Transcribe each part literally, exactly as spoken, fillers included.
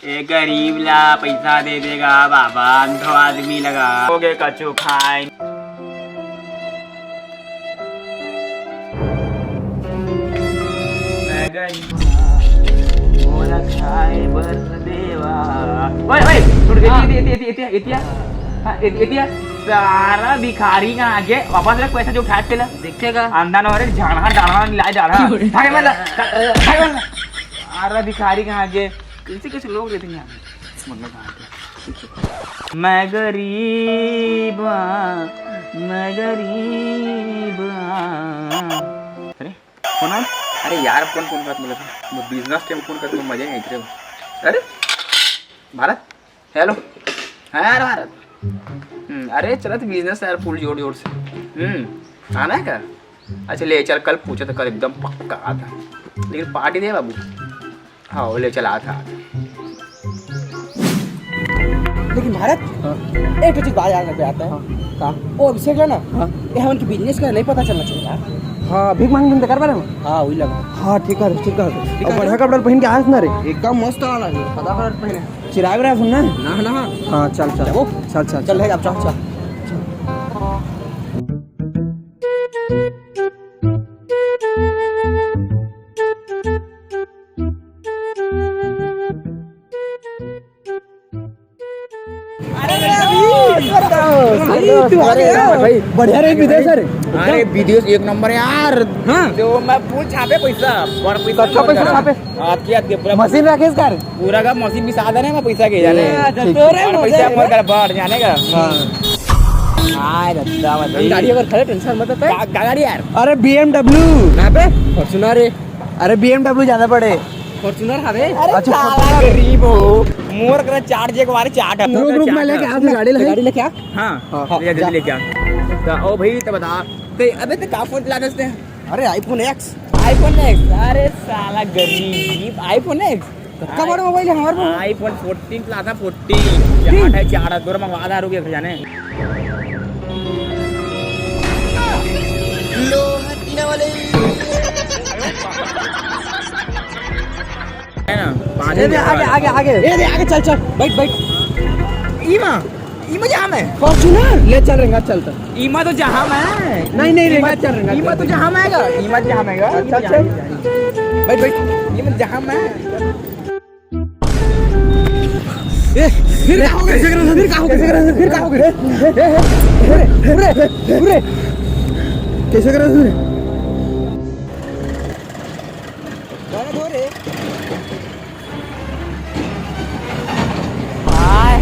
ए गरीब ला पैसा दे देगा बाबा, अंधो आदमी लगा। हो गे कछु खाए। मैं गरीब, मोला खाए बर देवा। ओए, ओए, टूट गई। हाँ। एतिया, एतिया, एतिया, एतिया। हाँ, एतिया, एतिया। सारा भिखारी कहाँ गे? वापस रख पैसा जो उठा के ला। देखेगा। अंधा न हो रे, झाड़ा, झाड़ा, ला झाड़ा। क्यों रे? भाग मत ला, भाग मत ला। सारा भिखारी कहाँ गे? कैसे कैसे लोग रहते हैं यहाँ पे? मतलब कहाँ पे? मैं गरीब हाँ, मैं गरीब हाँ। अरे, फोन आ? अरे यार, फोन, फोन करत मतलब, वो बिजनेस टाइम फोन करत, मजा नहीं आइत रे। अरे, भारत, हेलो। हाँ यार, भारत। हम्म, अरे, चलत बिजनेस यार, फुल जोर जोर से। हम्म, आना है क्या? अच्छा, ले चल, कल पूछा तो कल एकदम पक्का आता, लेकिन पार्टी दे बाबू। हाँ, वो ले चला था। लेकिन भारत, हाँ। एक ठो चीज बात याद रख आता है। हाँ। का? वो अभिषेक है ना? हाँ। ये हमन के बिजनेस का नहीं पता चलना चाहिए यार। हाँ, भीख मांग धंधा कर पा रहे हो? हाँ, वही लगा। हाँ, ठीक है, ठीक है। ठीक अब है। बढ़िया कपड़ा पहन के आयस ना रे। एकदम मस्त वाला है, पता कर पहने। चिराग रहा सुनना है? ना, ना। हाँ, चल, चल। चलो। चल, चल, चल, चल। ले, अब चल, चल। अरे, अरे, अरे, अरे, भाई, बढ़िया रहे विदेश, सर। अरे, विदेश एक नंबर यार। हाँ। तो मैं फुल छापे पैसा, और पैसा कच्चा पैसा छापे? आपकी, आपकी पूरा मशीन रखे इसका रे? पूरा का मशीन भी साधन है, मैं पैसा के जाने। ए, अच्छा, ठीक। तोरे और मजे पैसा है। मोर गड़बड़, जाने का। हाँ। आय, दद्दा, मत हम गाड़ी अगर खड़े, टेंशन मत होता है। का, का गाड़ी यार? अरे, B M W। कहाँ पे? Fortuner है। अरे, B M W ज्यादा पड़े। Fortuner हवे? अरे, अच्छा, साला Fortuner। गरीब हो। मोर करा चार्ज एक बार चार्ट है। रुक, रुक, मैं लेके आ, गाड़ी ले। गाड़ी लेके आ। हाँ, हाँ, हाँ, ले, जल्दी जा। लेके आ। तो ओ भाई, तो बता, ते, अबे, ते का फोन चला दसते हैं? अरे, iPhone X। iPhone X? अरे, साला गरीब, iPhone X? कतका बड़ा मोबाइल है हमारे पास? iPhone fourteen चला था, fourteen। चार्ट है, चार्ट है, तोर मंगवा दा, रुक, एक जाने। लोहा टीना वाले। है ना? पाँच ए, दे, आगे, आगे, आगे। ए, दे, आगे, चल, चल, बैठ, बैठ। ईमा, ईमा जहाँ मैं। Fortuner? ले चल, रेंगा चल तो। ईमा तो जहाँ मैं। नहीं, नहीं, रेंगा चल, रेंगा ईमा चल। तो जहाँ मैं गा, ईमा जहाँ मैं गा। चल, चल, चल। बैठ, बैठ। ईमा जहाँ मैं। ए, फिर का हो गया? कैसे करा? फिर का हो गया? कैसे करा? फिर का हो गया? ए, ए, ए, ए, अरे, अरे, अरे। कैसे करा तूने? गाना दो रे। हाय।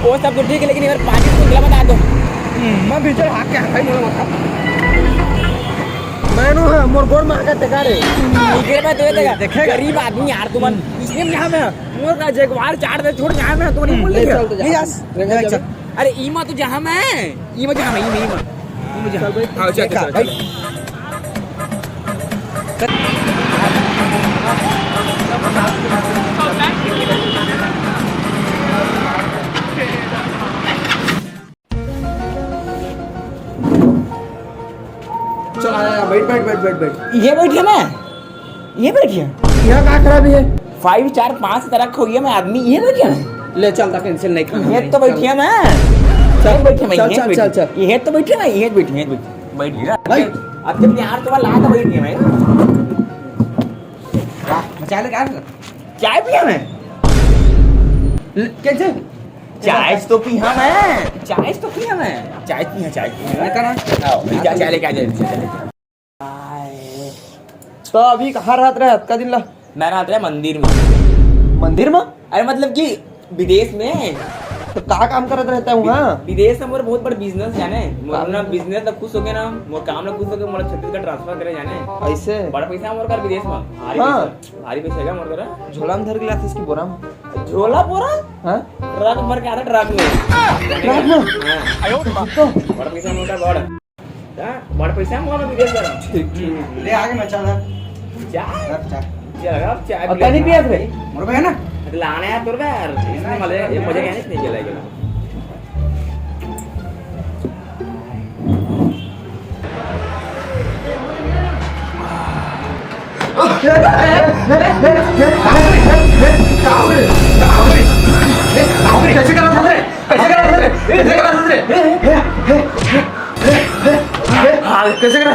वो सब तो ठीक है, लेकिन यार पानी को गला बता दो। हम्म, मैं भीतर हाथ के हाथ ही बोला बता। मैं नो है, मोर गोड़ में आके टेका रे। निकल मैं दे देगा। देखेगा। गरीब आदमी यार तुमन। इसलिए यहाँ में मोर का जगवार चाट दे छोड़ यहाँ में तो नहीं हम्म, बोल ले लिया। चल तो जा। नहीं जा। रेंगा चल। अरे ईमा तो जहाँ मैं, ईमा जहाँ मैं, ईमा, ईमा। ईमा जहाँ। चल भाई। हाँ, चल, चल, चल, भाई। चल। चल, आ, आ, आ, बैठ, बैठ, बैठ, बैठ, बैठ। ये बैठिया मैं, ये बैठिया। यहाँ का खराबी है? Five star पाँच तरह खो गया मैं आदमी, ये बैठिया मैं। ले चल, ता cancel नहीं खाना ये है। तो बैठिया मैं। चल, ये बैठिया मैं, चल, ये चल, बैठिया। चल, चल। ये तो बैठिया मैं, ये बैठिया, ये बैठिया। बैठ गया। भाई। अब जब यार तुम्हारा ला तो बैठिया मैं। वाह, मचा ले क्या? चाय पिया मैं। ल-, कैसे? चाय तो पिया मैं, चाय तो पिया मैं, चाय पिया, चाय पिया। मैं करा। आओ, चाय, चाय लेके आ, जल्दी, चाय लेके आ। तो अभी कहाँ रहत रहे, अतका दिन ला? मैं रहत रहे मंदिर में। मंदिर में? अरे मतलब कि विदेश में। तो का काम करत रहता है वहाँ? विदेश में मोर बहुत बड़ business जाने। मोर का? ना business ला खुश होके ना, मोर काम ला खुश होके, मोला छत्तीसगढ़ transfer करे जाने। ऐसे? बड़ा पैसा मोर कर विदेश में। भारी हाँ। पैसा, भारी पैसा है मोर कर। झोला में धर के लाते इसकी बोरा में। झोला बोरा? हाँ? ट्रक भर के आता ट्रक में। ट्रक में? हाँ। तो? बड़ा पैसा मोटा बड़। हाँ, बड़ा पैसा मोटा विदेश में। ठीक, ठीक। ले आगे मैं चाह। चाय? चाय। चाय, अब चाय अब पिला। तनी पियत रे। मोर बहन ना? लाने यार तोर बहन। इसमें मजा, ये मजा क्या नहीं, नहीं चला गया। कैसे करा था रे? कैसे करा था रे? कैसे करा था रे? हाँ, कैसे करा?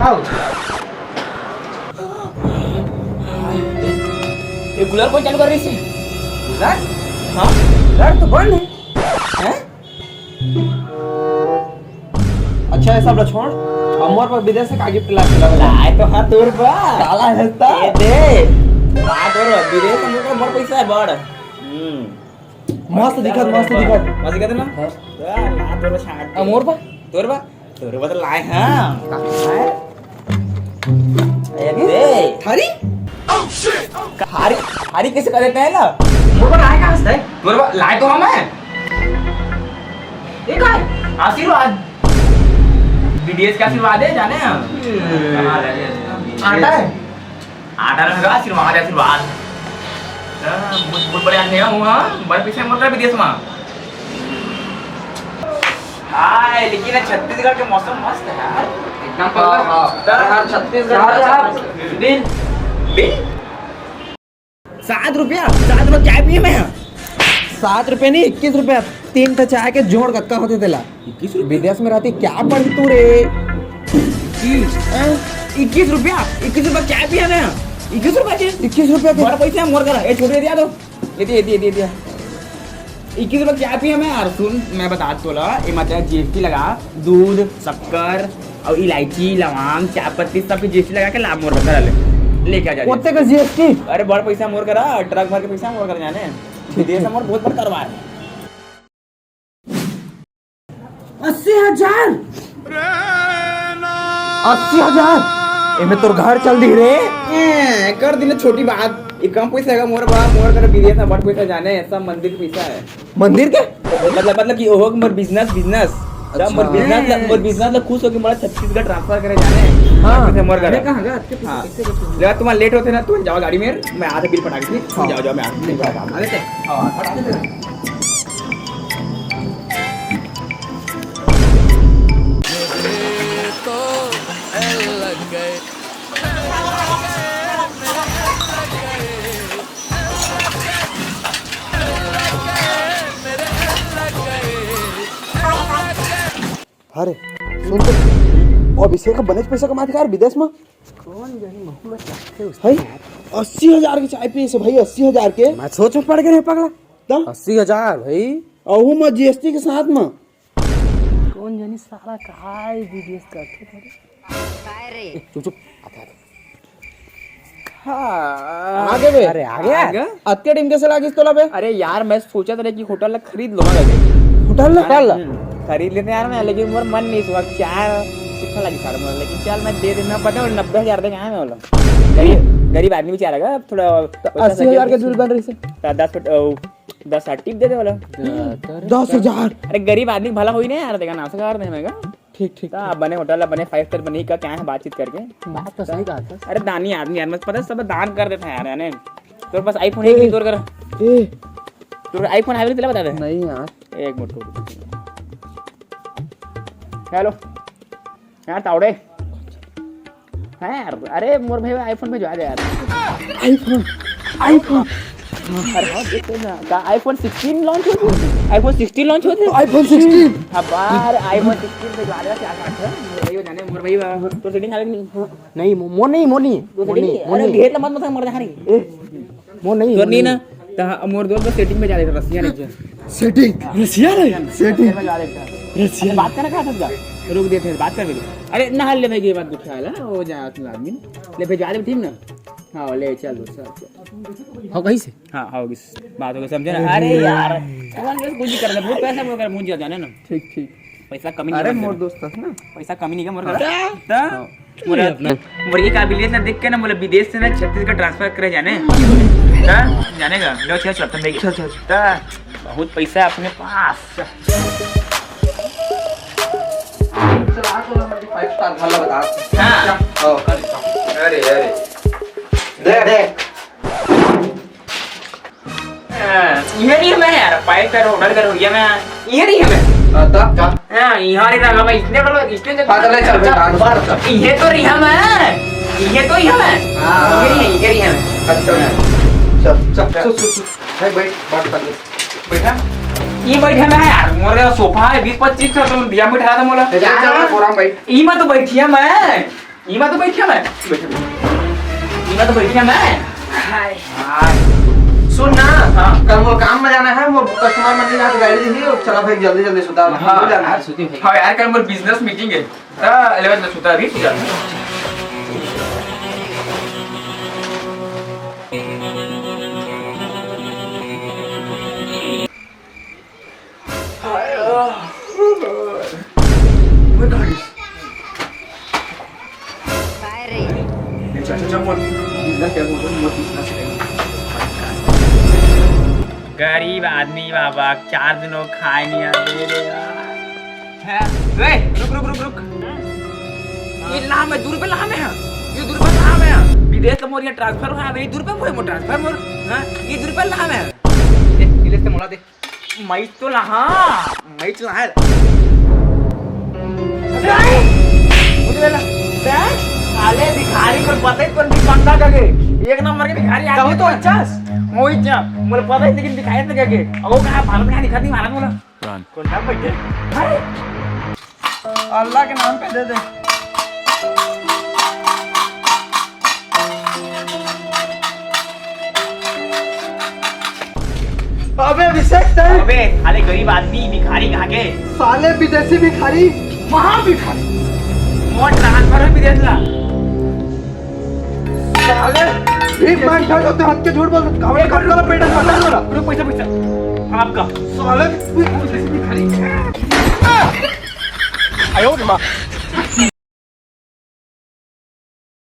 आओ। ये कूलर कौन चालू कर रही थी? कूलर? हाँ, कूलर तो बंद है। हैं? अच्छा, ये सब ला छोड़, अब मोर बर विदेश से का गिफ्ट ला के लाए? लाए तो हाँ तोर बर। काला है ता? ये दे। ला तोर बर, विदेश से मोर, मोर पैसा है बड़। हम्म। मस्त दिखत, मस्त दिखत। मस्त दिखत ना? हाँ। ला, ला तोर बर छाट अब दे। मोर बर? तोर बर? तोर बर तो लाए हाँ। हैं? ए, दे। थारी? थारी, थारी कैसे कर देते हैं ना? मोर बर आए कहाँ से? तोर बर लाए तो हम हैं। ये का है? आशीर्वाद। विदेश का आशीर्वाद है, जाने हम। कहाँ लगे? आटा है? आटा रंग का आशीर्वाद, आशीर्वाद। हाँ, बहुत, बहुत बड़े आदमी हूँ, हाँ। बड़े पैसे मत कर विदेश में। हाय, लेकिन ये छत्तीसगढ़ के मौसम मस्त है यार। एकदम हाँ, हाँ। हाँ, छत्तीसगढ़ का मौसम मस्त है। बिल? बिल? सात रुपया, सात रुपया चाय पिए मैं। सात रुपया नहीं, इक्कीस रुपया। तीन ठो चाय के जोड़ कतका होथे तेला? इक्कीस रुपया? विदेश में रहती क्या पढ़ी तू रे? की? हाँ? इक्कीस रुपया, इक्कीस रुपया चाय पिए मैं। इक्कीस रुपया के? इक्कीस रुपया के? बड़ा पैसा है मोर करा। ए, छोड़ दे दिया तो। ये दिया, ये दिया, ये दिया। इक्कीस रुपया चाय पिए मैं। और सुन, मैं बता तोला, ये मतलब जीएसटी लगा, दूध, शक्कर और इलायची, लवांग, चाय पत्ती, सब की जीएसटी लगा के ला मोर घर ले, लेके आ जा। ओते का जीएसटी? अरे बड़ पैसा मोर करा, ट्रक भर के पैसा मोर करा जाने। विदेश में मोर बहुत बड़ कारोबार है। अस्सी हजार। अस्सी हजार? एमे तोर घर चल दी रे। ए, कर दिने छोटी बात। ये कम पैसा का मोर बा, मोर करा विदेश में बड़ पैसा जाने, सब मंदिर के पैसा है। मंदिर के? मतलब, मतलब कि ओहो मोर बिजनेस, बिजनेस। अच्छा। मोर बिजनेस ला, मोर बिजनेस ला खुश होके मोला छत्तीसगढ़ ट्रांसफर करे जाने। हाँ। पैसा मोर करा। अरे कहाँ गा? हाँ। ले, तुम्हारा लेट होते ना, तुम जाओ गाड़ी में, मैं आधे बिल पटा के, तुम हाँ। जाओ, जाओ, मैं आधे बिल पटा के। अरे ते? हाँ, पटा के दे। अरे, सुन तो, वो अभिषेक ह बनेच पैसा कमाथे यार विदेश में। कौन जानी, महू में जाथे उसके है? अस्सी हजार के चाय पिए से भाई, अस्सी हजार के। मैं सोच में पड़ गए रे पगला। ता? अस्सी हजार भाई। अहू में जीएसटी के साथ में। कौन जानी साला कहाँ है विदेश करथे तेरे। चुप, चुप। हाँ। आगे बे। अरे, आगे। आगे? अतके टीम कैसे लागिस तोला बे? अरे यार, मैं सोचा था कि होटल ला खरीद लो, हाँ, करके। होटल ला? हाँ, होटल ला? हम्म, खरीद लेते यार मैं, लेकिन मोर मन नहीं हुआ, क्या सीखने लगी सारा मोर, लेकिन चल मैं दे देना, पता है, नब्बे हजार देके आया मैं बोला। गरीब, गरीब आदमी बेचारा का, थोड़ा तो पैसा अस्सी हजार के बिल बन रही से? तो दस फुट, ओ, दस हजार टिप दे दे बोला। दस हजार? अरे गरीब आदमी भला होई ना यार, देखा ना, सरकार ने हमें का। ठीक, ठीक, ता ठीक। बने होटल ला, बने फाइव स्टार बने का क्या है बातचीत करके। बात तो सही कहा था। अरे दानी आदमी यार, मैं पता है सब दान कर देता है यार, याने। तोर पास iPhone है कि ए, तोर कर? ए। तोर iPhone है, तेला बता दे। नहीं यार। एक मिनट रुक। हेलो। यार तावड़े। हाँ यार, अरे मोर भाई iPhone भेजवा दे यार। iPhone, iPhone। अरे हाँ, देखो ना, का iPhone sixteen launch होथे? iPhone sixteen launch होथे? iPhone sixteen। हाँ बार, iPhone sixteen भेजवा देगा, क्या बात है? मोर भाई जाने, मोर भाई, तो सेटिंग अलग नहीं। नहीं, मो-, मोर नहीं, मोर नहीं, तो मोर सेटिंग नहीं, नहीं, मोर अरे नहीं। ढेर लंबा मत मोर जाने। ए, मोर नहीं, तो मोर नहीं नहीं। ना, तो हाँ, मोर दोस्त सेटिंग में जा रहे थे, रसिया नहीं। सेटिंग, रसिया नहीं, सेटिंग। सेटिंग में जा रहे थे। रसिया। अरे बात करना कहा था उसका? रुक देते हैं, बात कर मेरी। अरे ना ले भाई, ये बात दुखा है ना, वो जा तू आदमी। ले भेजवा दे, ठीक ना? हाँ, ले चल दोस्त, चल, चल। हो कहीं से? हाँ, हाँ, होगी। बात हो गई, समझे ना? अरे यार, कौन बस कुछ भी कर ले, बहुत पैसा बोल कर मुझे जाने ना। ठीक, ठीक। पैसा कमी नहीं अरे, कर मोर देना। दोस्त है ना। पैसा कमी नहीं क्या मोर हाँ। कर? हाँ। मोर, अपना। मोर ये काबिलियत ना देख के ना, बोले विदेश से ना छत्तीसगढ़ ट्रांसफर करे जाने। हाँ? जाने का? लो, चल, चल, तुम देख। चल, चल, चल। हाँ, बहुत पैसा है अपने पास। चल, आ तो हमारी five star वाला बता। हाँ। हाँ, कर देता हूँ। अरे, अरे। देख, देख। हाँ, इहे रही मैं यार, five star होटल का रुकिया मैं, इहे रही मैं। हाँ, तब का? हाँ, यहाँ रही था मैं, इसने बोलो, इसने जब हाँ, चले, चल, बेटा, बाहर चल। इहे तो रही मैं। ये तो ही हमें। हाँ। ये ही है, ये ही हमें। अच्छा। चल, चल, चल, चल, चल। भाई, बैठ, बात कर ले। बैठा? ये बैठे में है यार, मोर सोफा है, बीस पच्चीस ठो, तो दिया बैठा था मोला। ए, चल, चल, आराम बैठ। ई में तो बैठिया मैं, ई में तो बैठिया मैं, बैठा, बैठा। ई में तो बैठिया मैं। हाय। हाय। सुन ना, हाँ। कल मोर काम में जाना है, वो कस्टमर मन के साथ गाड़ी ही, और चला भाई, जल्दी, जल्दी सुता, हाँ, हो जाना है। यार, सुती भाई। हाँ यार, कल मोर business meeting है। हाँ, eleven में सुता, अभी सुता। गरीब आदमी बाबा, चार दिन हो खाए नहीं आ, दे दे यार। हैं? ए, रुक, रुक, रुक, रुक। ये लाम है, दू रुपये लाम है। ये दू रुपये लाम है। विदेश से मोर यहाँ transfer हुआ है, ये दू रुपये मोर, मोर transfer मोर। हाँ, ये दू रुपये लाम है। ए, ये ले से मोला दे। मैं तो लहा, मैं तो लहा। अरे, मुझे लगा, बे, साले भिखारी को पता ही कौन भी बंदा करके। एक नंबर के भिखारी आदमी तो अच्छा। मोहित जा, मुझे पता ही, लेकिन भिखारी तो करके। अब वो कहाँ भारत में दिखा नहीं, भारत में। कौन था बैठे? अरे! अल्लाह के नाम पे दे दे। अबे अभिषेक सर। अबे, साले गरीब आदमी, भिखारी कहाँ के? साले विदेशी भिखारी। महा भिखारी। मोर transfer है विदेश ला। साले, भीख मांगता है तो हाथ के झूठ बोल, कावड़े का काला पेट है, पता है ना? रुक, पैसा, पैसा। आपका। साले, तू कौन सी भिखारी? आयो रे माँ।